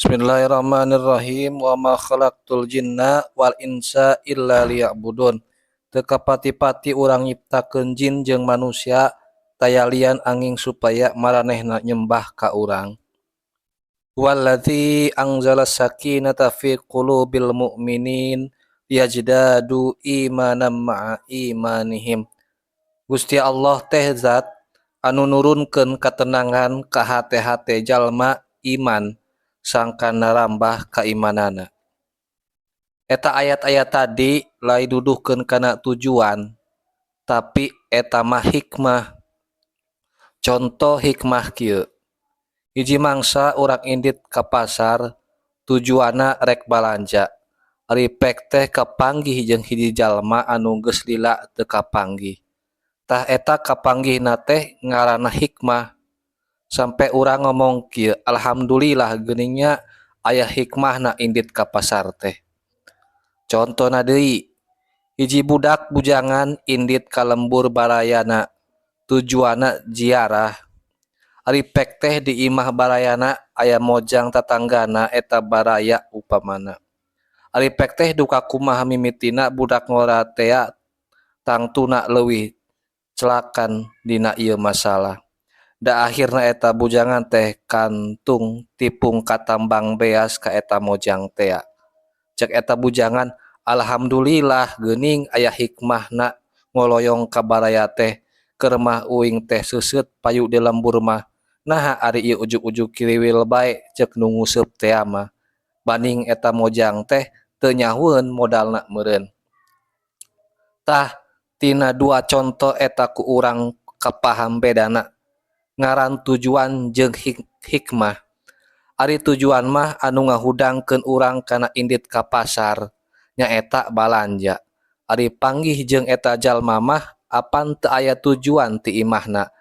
Bismillahirrahmanirrahim. Wa ma khalaqtul jinna wal insa illa liya'budun. Teu kapati-pati urang nyiptakeun jin jeung manusia taya lian anging supaya maranehna nyembah ka urang. Huwallazi anzala sakinata fi qulubil mu'minin liyazdadu imanan ma'a imanihim. Gusti Allah teh zat anu nurunkeun katenangan ka hate-hate jalma iman sangkan narambah kaimanana. Eta ayat-ayat tadi lain duduhkeun kana tujuan, tapi eta mah hikmah. Contoh hikmah kieu. Hiji mangsa urang indit ka pasar tujuanna rek balanja. Ari pek teh kapanggih jeung hiji jalma anu geus lila teu kapanggih. Tah eta kapanggihna teh ngaranna hikmah. Sampai urang ngomong kieu, alhamdulillah geuning nya aya hikmahna indit ka pasar teh. Contona deui, hiji budak bujangan indit ka lembur barayana tujuanna ziarah. Ari pek teh di imah barayana aya mojang tatanggana eta baraya upamana. Ari pek teh duka kumaha mimitina budak ngora tea tangtuna leuwih celakan dina ieu masalah. Da akhirna eta bujangan teh kantung tipung katambang beas ka eta mojang tea. Cek eta bujangan, alhamdulillah geuning aya hikmahna ngoloyong ka baraya teh keur mah uing teh seuseut payu di lembur mah. Naha ari ieu ujug-ujug kiriwil bae cek nu nguseup tea mah. Banding eta mojang teh teu nyahueun modalna meureun. Tah tina dua conto eta ku urang kapaham bedana ngaran tujuan jeung hikmah. Ari tujuan mah anu ngahudangkeun urang kana indit ka pasar nyaeta balanja. Ari panggih jeung eta jalma mah apan teu aya tujuan ti imahna,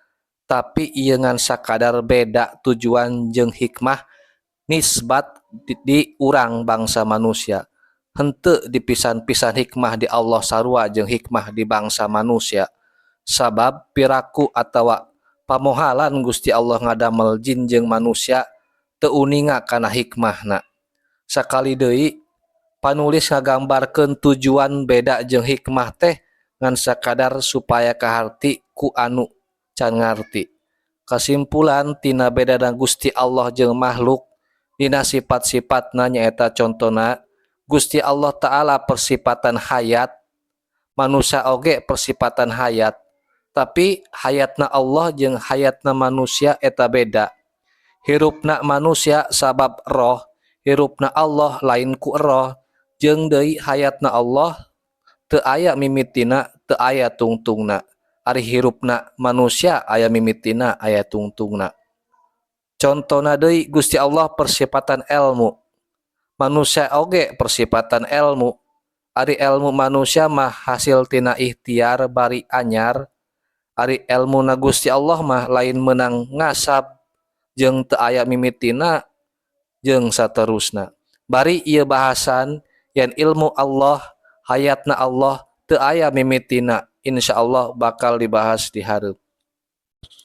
tapi ieu ngan sakadar beda tujuan jeung hikmah nisbat di urang bangsa manusia. Henteu dipisan-pisan hikmah di Allah sarua jeung hikmah di bangsa manusia. Sabab piraku atawa pamohalan Gusti Allah ngadamel jin jeung manusia teu uninga kana hikmahna. Sakali deui panulis ngagambarkeun tujuan beda jeung hikmah teh ngan sakadar supaya kaharti ku anu can ngarti. Kasimpulan tina bedana Gusti Allah jeung makhluk dina sifat-sifatna nyaeta contona Gusti Allah Ta'ala persifatan hayat, manusia oge persifatan hayat, tapi hayatna Allah jeung hayatna manusia eta beda. Hirupna manusia sabab roh, hirupna Allah lain ku roh, jeung deui hayatna Allah teu aya mimitina, teu aya tungtungna. Ari hirupna manusia aya mimitina, aya tungtungna. Contona deui Gusti Allah persifatan elmu, manusia oge persifatan elmu. Ari elmu manusia mah hasil tina ikhtiar bari anyar. Ari elmuna Gusti Allah mah lain meunang ngasab jeung teu aya mimitina jeung saterusna. Bari ieu bahasan yen ilmu Allah, hayatna Allah teu aya mimitina, insyaallah bakal dibahas di hareup.